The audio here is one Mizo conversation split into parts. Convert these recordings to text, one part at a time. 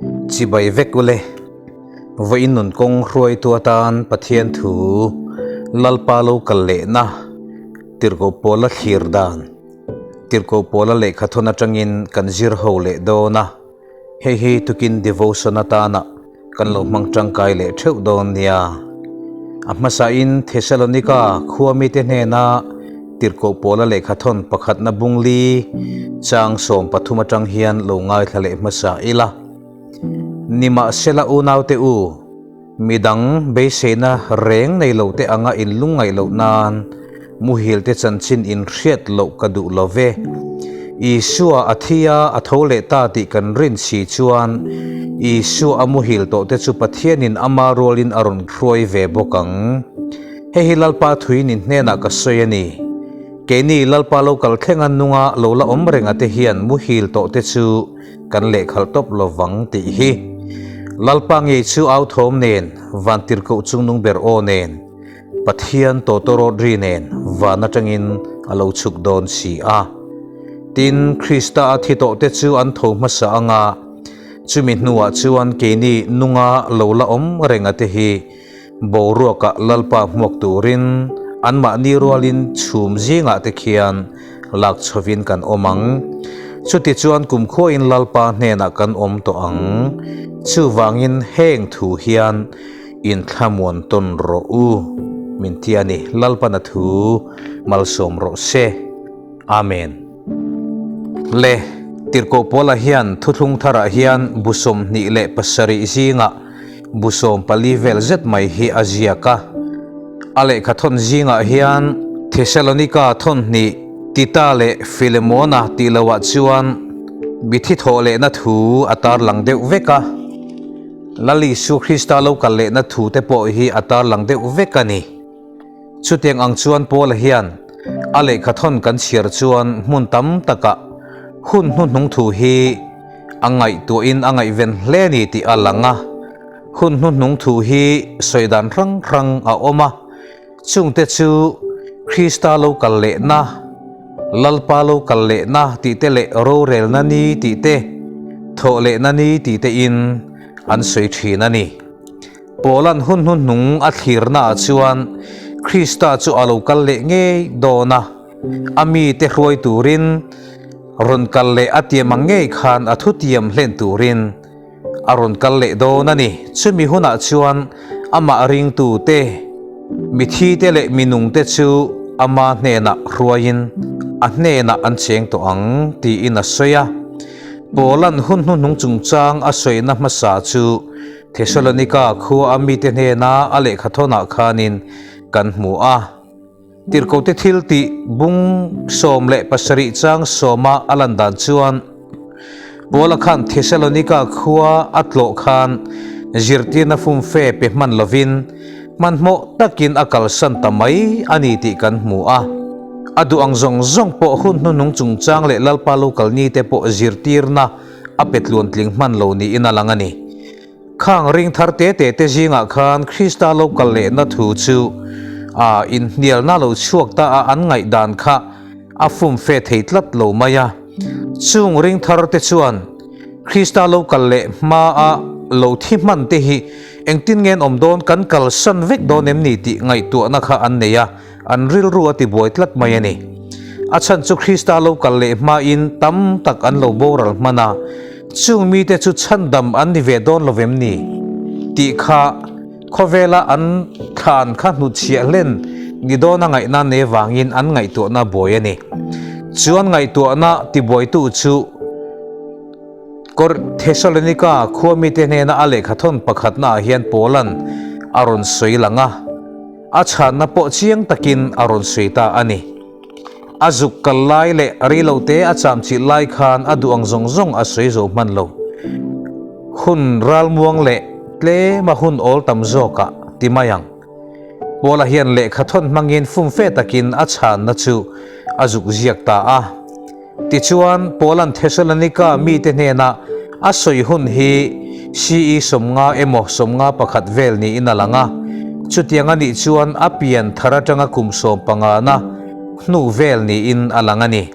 Chibai vek ule. Vawiin nun kawng hruaitu atan Pathian thu Lalpa lo kal lehna Tirhkoh Pawla thlir dan Tirhkoh Pawla lehkha thawn atangin kan zir ho leh dawn a. Hei hi tukin devotion atana kan lo hmang tangkai leh theuh dawn nia. A hmasain Thesalonika khua mite hnena Tirhkoh Pawla lehkha thawn pakhatna bungli chang 13 atang hian lo ngaithla leh hmasa ila. Nimahsela unaute u, Midang beiseina reng nei lo te anga in lungngaih loh nan muhil te chanchin in hriat loh ka duh lo ve. Isua a thi a, a tho leh ta tih kan rin si chuan Isua a muhil tawh te chu Pathianin ama rualin a rawn hruai ve bawk ang. Hei hi Lalpa thuin in hnenah ka sawi a ni. Keini Lalpa lo kal thlenga nunga lo la awm renga te hian muhil tawh te chu Kan lehkhalh tawp lo vang tih hi Lalpa ngei chu au thawm nen, van tirhkoh chungnung ber aw nen, Pathian tawtawrawt ri nen van atangin a lo chhuk dawn si a. Tin, Krista a thi tawhte chu an tho hmasa anga, chumi hnuah chuan keini nunga lo la awm renga te hi boruakah Lalpa hmuak turin anmahni rualin chhum zingah te khian lak chhovin kan awm ang. Chutichuan kumkhuain Lalpa hnenah kan awm tawh ang. Chuvangin heng thu hian inthlamuan tawn rawh u, min ti a ni. Lalpan a thu malsawm rawh se. Amen. Le, Tirhkoh Paula hian thuthlung tharah hian bu 27 zingah bu 14 vel zet mai hi a ziak a. A lehkha thawn zingah hian Thesalonika thawn hnih Tita leh Filemona tih lohah chuan mithi thawh lehna thu a tarlang deuh vek a. Lal Isu Krista lo kal lehna thu te pawh hi a tarlang deuh vek a ni. Chutiang ang chuan Paula hian a lehkha thawn kan chhiar chuan hmun tam takah hun hnuhnung thu hi a ngaihtuahin a ngaihven hle ni tih a lang a. Hun hnuhnung thu hi sawi dan hrang hrang a awm a, chungte chu Krista lo kal lehna, Lalpa lo kal lehna tih te leh rorelna ni tih te, thawh lehna ni tih tein an sawi thin a ni. Paula'n hun hnuhnung a thlirnaah chuan Krista chu a lo kal leh ngei dawn a, a mite hruai turin rawn kal leh a tiam ang ngei khan a thutiam hlen turin a rawn kal leh dawn a ni. Chumi hunah chuan amah ringtute, mithite leh minungte chu ama hnenah hruaiin a hnenah an cheng tawh ang tiin a sawi a. Paula'n hun hnuhnung chungchang a sawina hmasa chu Thesalonika khua a mite hnena a lehkha thawnah khanin kan hmu a. Tirhkohte thil tih bung 17 chang sawma a lan dan chuan Paula khan Thesalonika khua a tlawh khan zirtirna fumfe pe hman lovin hmanhmawh takin a kalsan ta mai a ni tih kan hmu a. A duh ang zawng zawng pawh hun hnuhnung chungchang leh Lalpa lo kal nite pawh zirtirna a pe tluantling hman lo niin a lang a ni. Khang ring thar te te te zingah khan Krista lo kal lehna thu chu a inhnialna lo chhuak ta a an ngaihdan kha a fumfe thei tlat lo mai a. Chung ring thar te chuan Krista lo kal leh hma a lo thi hman te hi engtin nge an awm dawn kan kalsan vek dawn em ni tih ngaihtuahna kha an nei a. An rilru a tibuai tlat mai a ni. A chhan chu Krista lo kal leh hmain tam tak an lo boral hman a, chung mite chu chhandam an ni ve dawn lo vem ni? Tih kha khawvela an thlan kha hnutchhiah hlen ni dawn a ngaihna ne vangin an ngaihtuahna buai a ni. Chu an ngaihtuahna tibuaitu chu Kor Thesalonika khua mite hnena a lehkha thawn pakhatnaah hian Paula'n a rawn sawi lang a. A chhanna pawh chiang takin a rawn sawi ta a ni. A zuk kal lai leh reilote a cham chilh lai khan a duh ang zawng zawng a sawi zo hman lo. Hun ralmuang leh tlema hun awl tam zawkah ti mai ang. Paula hian lehkha thawn hmangin fumfe takin a chhanna chu a zuk ziak ta a. Tichuan, Paula'n Thesalonika mite hnena a sawi hun hi CE 50 emaw 51 vel niin a lang a. Chutiang a nih chuan a pian thar atanga kum sawmpangana hnu vel niin a lang a ni.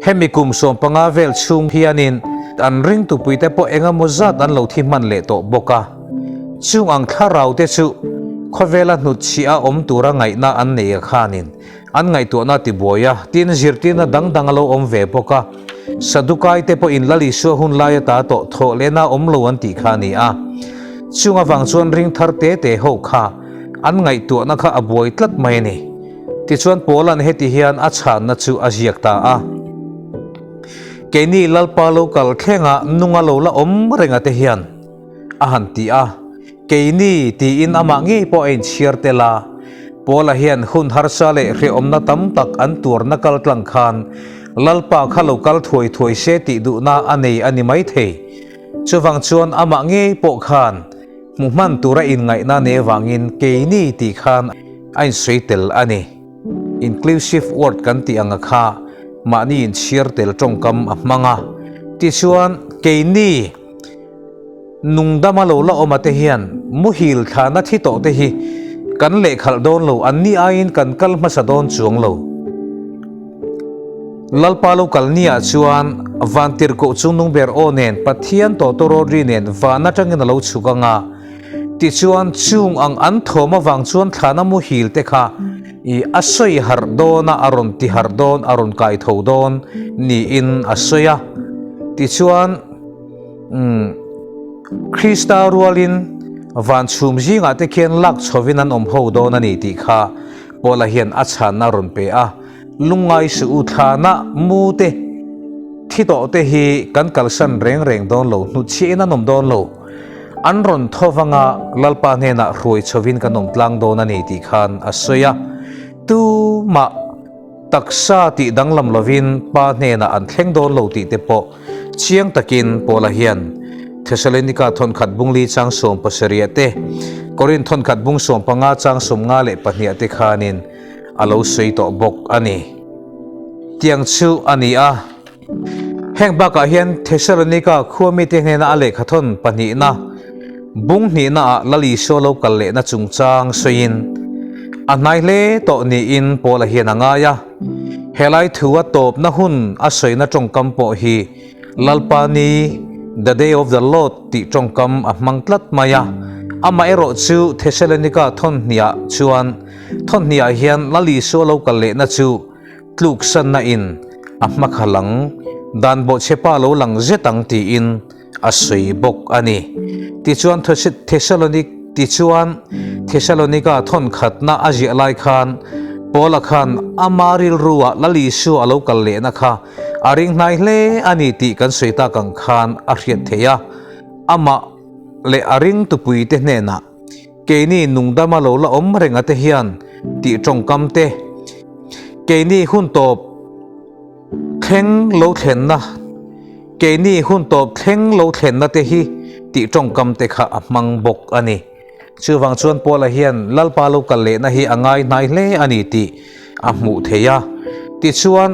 Hemi kum 15 vel chhung hianin an ringtupuite pawh engemaw zat an lo thi hman leh tawh bawk a. Chung ang thlarau te chu khawvela hnutchhiah a awm tura ngaihna an nei a khanin an ngaihtuahna a tibuai a, tin zirtirna dang dang a lo awm ve bawk a. Sadukai te pawhin Lal Isua hun lai ata tawh thawh lehna awm lo an tih kha a ni a. Chung avang chuan ring thar te te ho kha an ngaihtuahna kha a buai tlat mai a ni. Tichuan Paula'n heti hian a chhanna chu a ziak ta a. Keini Lalpa lo kal thlenga nunga lo la awm renga te hian a han ti a. Keini tiin amah ngei pawh a inchhiar tel a. Paula hian hun harsa leh hrehawmna tam tak an tuarna kal tlang khan Lalpa kha lo kal thuai thuai se tih duhna a nei a ni maithei. Chuvang chuan amah ngei pawh khan hmu hman tura inngaihna nei avangin keini tih khan a insawi tel a ni. Inclusive word kan tih anga kha mahni inchhiar tel tawngkam a hmang a. Tichuan, keini nungdama lo la awma te hian muhil thlahna thi tawh te hi kan lehkhalh dawn lo, anni aiin kan kal hmasa dawn chuang lo. Lalpa lo kal niah chuan Vantirhkoh chungnung ber aw nen Pathian tawtawrawt ri nen van atangin a lo chhuk anga, Tichuan, chung ang an thawm avang chuan thlana muhil te kha i a sawi harh dawn a, a rawn ti harh dawn, a rawn kai tho dawn niin a sawi a. Tichuan, umm, Krista rualin van chhum zingah te khian lak chhovin an awm ho dawn a ni tih kha Paula hian a chhanna a rawn pe a. Lungngai suh u, thlana mu te, thi tawh te hi kan kalsan reng reng dawn lo, hnutchhiahin an awm dawn lo. An rawn tho vanga Lalpa hnenah hruai chhovin kan awm tlang dawn a ni tih khan a sawi a. Tumah taksa tih danglam lovin Pa hnenah an thleng dawn lo tih te pawh chiang takin Paula hian Thesalonika thawnkhat bungli chang 17 te, Korinth thawnkhat bung 15 chang 52 te khanin a lo sawi tawh bawk a ni. Tiang chu a ni a. Heng bakah hian Thesalonika khua mite hnena a lehkhathawn pahnihna, bung hnihnaah Lal Isua lo kal lehna chungchang sawiin a hnai hle tawh niin Paula hian a ngai a. Helai thu a tawpna hun a sawina tawngkam pawh hi Lalpa ni, The Day of the Lord, tih tawngkam a hmang tlat mai a. Amaherawh chu Thesalonika thawn hniah chuan thawn hniah hian Lal Isua lo kal lehna chu Tluksanna in a hmakha lang, dan bawhchhepa lo lang zet ang tiin a sawi bawk a ni. Tichuan Thesalonik Tichuan Thesalonika thawn khatna a ziah lai khan Paula khan ama rilrua Lal Isua a lo kal lehna kha a ring hnai hle a ni tih kan sawi tak ang khan a hriat theih a, amah leh a ringtupuite hnenah Keini nungdama lo la awm reng ate hian tih tawngkam te, keini hun tawp thleng lo thlenna, keini hun tawp thleng lo thlenna te hi tih tawngkam te kha a hmang bawk a ni. Chuvang chuan Paula hian Lalpa lo kal lehna hi a ngai hnai hle a ni tih a hmuh theih a. Tichuan,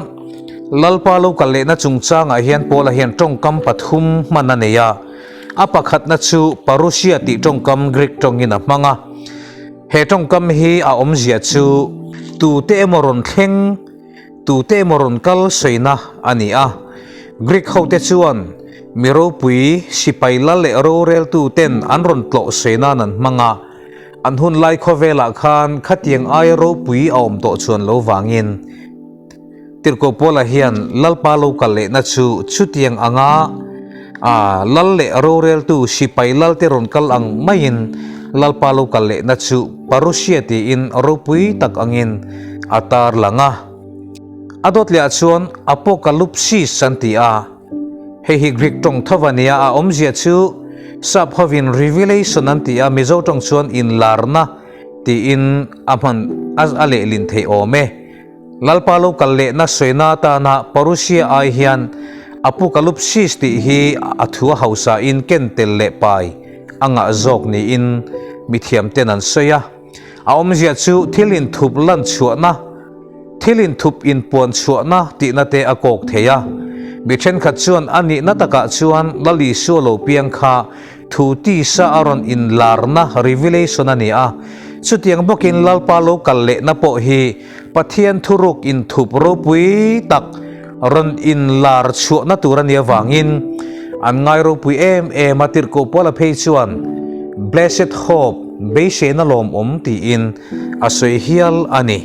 Lalpa lo kal lehna chungchangah hian Paula hian tawngkam pathum hman a nei a. A pakhatna chu parousia tih tawngkam Greek tawngin a hmang a. He tawngkam hi a awmzia chu tute emaw rawn thleng, tute emaw rawn kal sawina a ni a. Greek hote chuan mi ropui, sipai lal leh roreltu ten an rawn tlawh sawi nan an hmang a. An hun lai khawvelah khan khatiang aia ropui a awm tawh chuan lo vangin Tirhkoh Paula hian Lalpa lo kal lehna chu chutiang anga a lal leh roreltu sipai lalte rawn kal ang maiin Lalpa lo kal lehna chu parousia tiin ropui tak angin a tarlang a. A dawt lehah chuan apokalupsis an ti a. Hei hi Greek tawng tho a nia, a awmzia chu Sap hovin revelation an ti a, Mizo tawng chuan inlarna tiin a hman a lehlin theih awm e. Lalpa lo kal lehna sawina atana parousia ai hian apokalupsis tih hi a thu a hausain ken tel leh pai a ngah zawk niin mithiamten an sawi a. A awmzia chu thil inthup lan chhuahna, Thil inthup inpuan chhuahna tihna te a kawk thei a. Mi thenkhat chuan a nihna takah chuan Lal Isua lo piang kha thu tisa a rawn inlarna, revelation, a ni a. Chutiang bawkin Lalpa lo kal lehna pawh hi Pathian thuruk inthup ropui tak rawn inlar chhuahna tur a nih avangin An ngai ropui em em a, Tirhkoh Paula phei chuan Blessed Hope, Beiseina Lawmawm tiin a sawi hial a ni.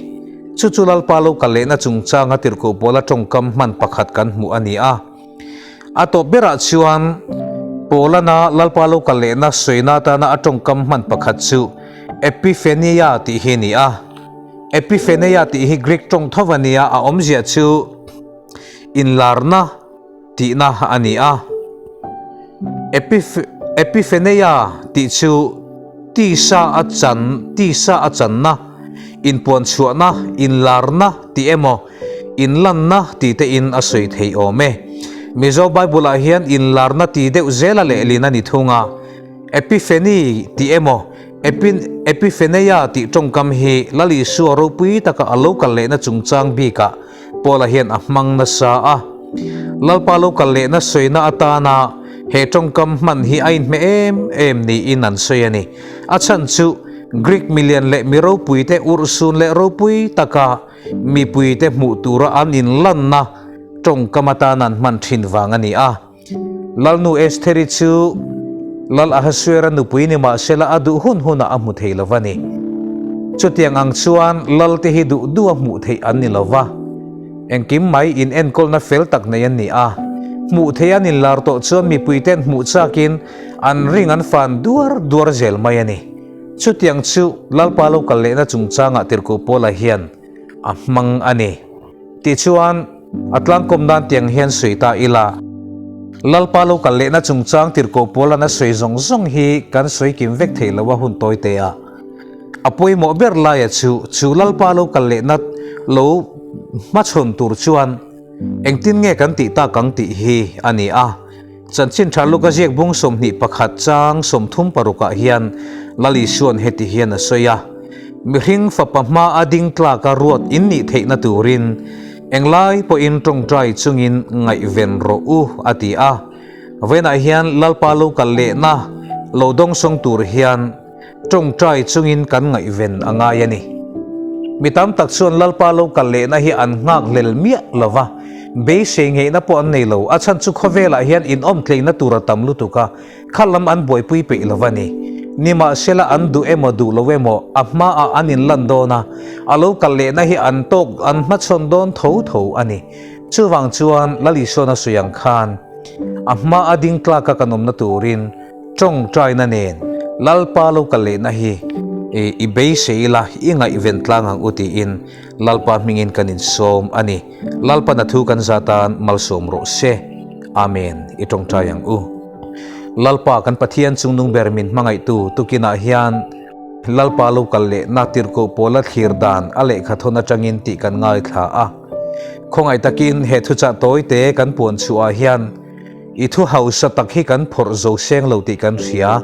Chu chu Lalpa lo kal lehna chungchanga Tirhkoh Paula tawngkam hman pakhat kan hmuh a ni a. A tawp berah chuan Paulana Lalpa lo kal lehna sawina atana a tawngkam hman pakhat chu Epiphaneia tih hi a ni a. Epiphaneia tih hi Greek tawng tho a ni a, a awmzia chu inlarna tihna a ni a. Epiphaneia tih chu tisa a chan, tisa a channa, inpuanchhuahna, inlarna tih emaw, inlanna tih te in a sawi theih awm e. Mizo Bible ah hian inlarna ti deuh zela lehlin a ni thung a. Epiphany tih emaw, Epiphaneia tih tawngkam hi Lal Isua ropui taka a lo kal lehna chungchang bikah Paula hian a hmang nasa a. Lalpa lo kal lehna sawina atana he tawngkam hman hi a inhmeh em em niin an sawi a ni. A chhan chu Greek milian leh mi ropuite urhsun leh ropui taka mipuite hmuh tura an inlanna tawngkam atana an hman thin vang a ni a. Lalnu Estheri chu Lal Ahasuera nupui ni mah sela a duh hun hunah a hmu thei lo va ni. Chutiang ang chuan Lalte hi duh duh a hmuh theih an ni lo va. Engkim mai in enkawlna fel tak nei an ni a. Hmuh theih an inlar tawh chuan mipuiten hmuh chakin an ring an fan duar duar zel mai a ni. Chutiang chu Lalpa lo kal lehna chungchangah Tirhkoh Paula hian a hmang a ni. Tichuan, a tlangkawm nan tiang hian sawi ta ila, Lalpa lo kal lehna chungchang tirhkoh pawl an a sawi zawng zawng hi kan sawi kim vek theih lo a hun tawi te a. A pawimawh ber laia chu, chu Lalpa lo kal lehna lo hmachhawn tur chuan engtin nge kan tih tak ang tih hi a ni a. Chanchin tha Luka ziak bung 21 chang 36 ah hian Lal Isua'n heti hian a sawi a, Mihring fapa hma a ding tlaka ruat in nih theihna turin englai pawhin tawngtai chungin ngaihven rawh u, a ti a. Vawiinah hian Lalpa lo kal lehna lo dawngsawng tur hian tawngtai chungin kan ngaihven a ngai a ni. Mi tam tak chuan Lalpa lo kal lehna hi an nghak hlel miah lo va, beisei ngeihna pawh an nei lo. A chhan chu khawvelah hian inawmtleina tur a tam lutuk a, kha lam an buaipui peih lo a ni. Nimahsela an duh emaw duh lo emaw a hmaah an inlan dawn a, a lo kal lehna hi an tawk an hmachhawn dawn tho tho a ni. Chuvang chuan Lal Isuan a sawi ang khan a hma a ding tlaka kan awmna turin Tawngtaina nen Lalpa lo kal lehna hi i beisei ila, i ngaihven tlang ang u tiin Lalpa hmingin kan insawm a ni. Lalpa na thu kan za tan malsawm rawh se. Amen. I tawngtai ang u. Lalpa kan Pathian chungnung ber min hmangaihtu tukinah hian Lalpa lo kal lehna tirhkoh pawla thlir dan a lehkha thawn atangin tih kan ngaithla a. Khawngaih takin he thuchah tawite kan puan chhuah ah hian I thu hausa tak hi kan phawrh zo seng lo tih kan hria.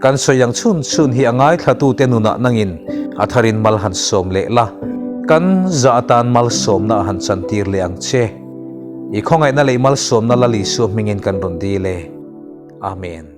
Kan sawi ang chhun chhun hi a ngaithlatute nunah nangin a tharin mal han sawm leh la, kan zah atan malsawmna a han chantir leh ang che. I khawngaihna leh i malsawmna Lal Isua hmingin kan rawn dil e. Amen.